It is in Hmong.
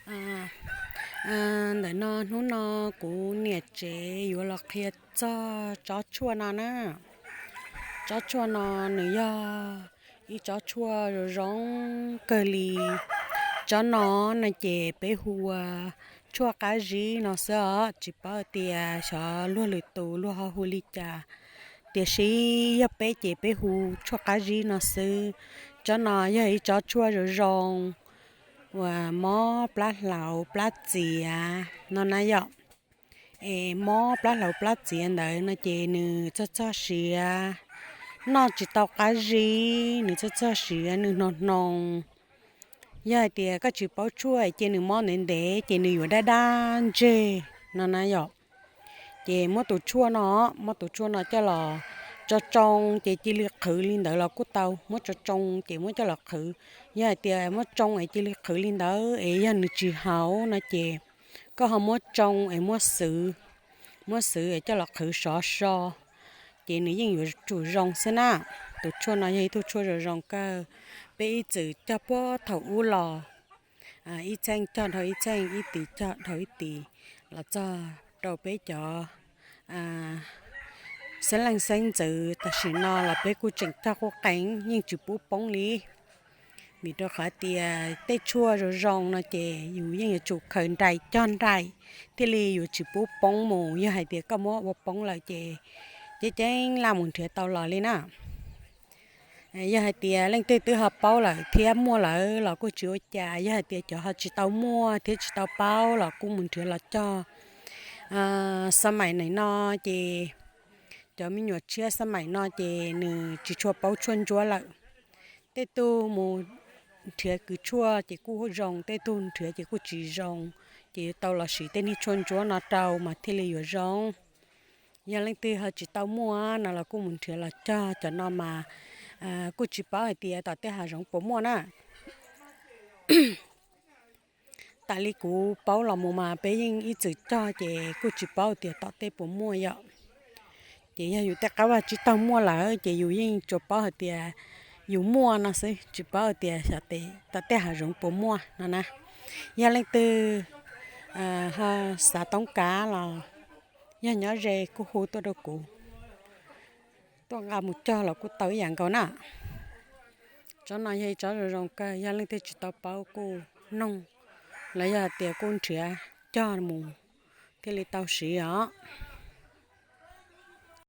Ntawm no hnub no kuv niam tsev yuav los qhia txog tsob tshuaj no na. Tsob tshuaj no nws yog ib tsob tshuaj zoo zoo kawg li. Tsob no no ces peb hu ua tshuaj qab zib no xwb os, tsis paub tias xyov luag lwm tus luag ho hu li cas, tiam sis yog peb ces peb hu tshuaj qab zib no xwb. Tsob no yog ib tsob tshuaj zoo zoo uas mob plab hlauv plab txiav no na yom. Es mob plab hlauv plab txiav ntawd no ces nws txog txog siav, noj tsis tau qab zib, nws txog txog siav, nws hnoos hnoos. Yog hais tias koj tsis paub tshuaj ces nws mob ntev ntev ces nws yuav dab dab ntseg no na yom. Ces muab tus tshuaj no, muab tus tshuaj no coj los tso tsoo ces cia li qhwv li ntawd los kuj tau. Muab tso tsoo ces muab coj los qhwv. Yog hais tias muab tsoo es cia li qhwv li ntawd es yog nws tsis haus no ces koj ho muab tsoo es muab xwv, muab xwv es coj los qhwv sov so, ces nws yeej yuav tsum zoo xwb na. Tus tshuaj no yog ib tug tshuaj zoo zoo kawg, peb ib txwm cog puag thaum ub los, ib txheej cog dhau ib txheej, ib tis cog dhau ib tis, los txog rau peb cov xeeb leej xeeb ntxwv tam sim no los peb kuj tseem cog qub qees yeej tsis pub poob li. Vim rau qhov tias tej tshuaj zoo zoo no ces yus yeej yuav tsum khaws nraim cog nraim thiaj li yuav tsis pub poob mus. Yog hais tias koj muab ua poob lawm ces ceeb ceeb laj mus nrhiav tau los li na. Yog hais tias leej twg twb ho paub lawm thiab muaj lawm los kuj tsis ua cas, yog hais tias cov ho tsis tau muaj thiab tsis tau paub los kuj mus nrhiav los cog. Xab maim nim no ces cov me nyuam tshiab xab maim no ces nws tsis tshua paub tshuaj ntsuab lawm. Tej tug mus nrhiav kws tshuaj ces kuj zoo, tej tug nrhiav ces kuj tsis zoo, ces yuav tau los siv tej niag tshuaj ntsuab no rau mas thiaj li yuav zoo. Yog leej twg ho tsis tau muaj no los kuj mus nrhiav los cog, cov no mas kuj tsis paub hais tias tom tej hav zoov puas muaj na. Tas li kuv paub los mus mas peb yeej ib txwm cog ces kuj tsis paub tias tom tej puas muaj yom. Ces yog yus tej qab vaj tsib taug muaj lawm ces yus yeej tsuas paub hais tias yus muaj no xwb, tsis paub hais tias xyov tom tej hav zoov puas muaj no na. Yog leej twg ho xav toob kav los yog nyob ze kuj hu tuaj rau kuv, tuaj nqa mus cog los kuj tau ib yam nkaus na. Tsob no yog ib tsob zoo zoo kawg, yog leej twg tsis tau paub kuj noog, los yog hais tias kuj nrhiav cog mus thiaj li tau siv os.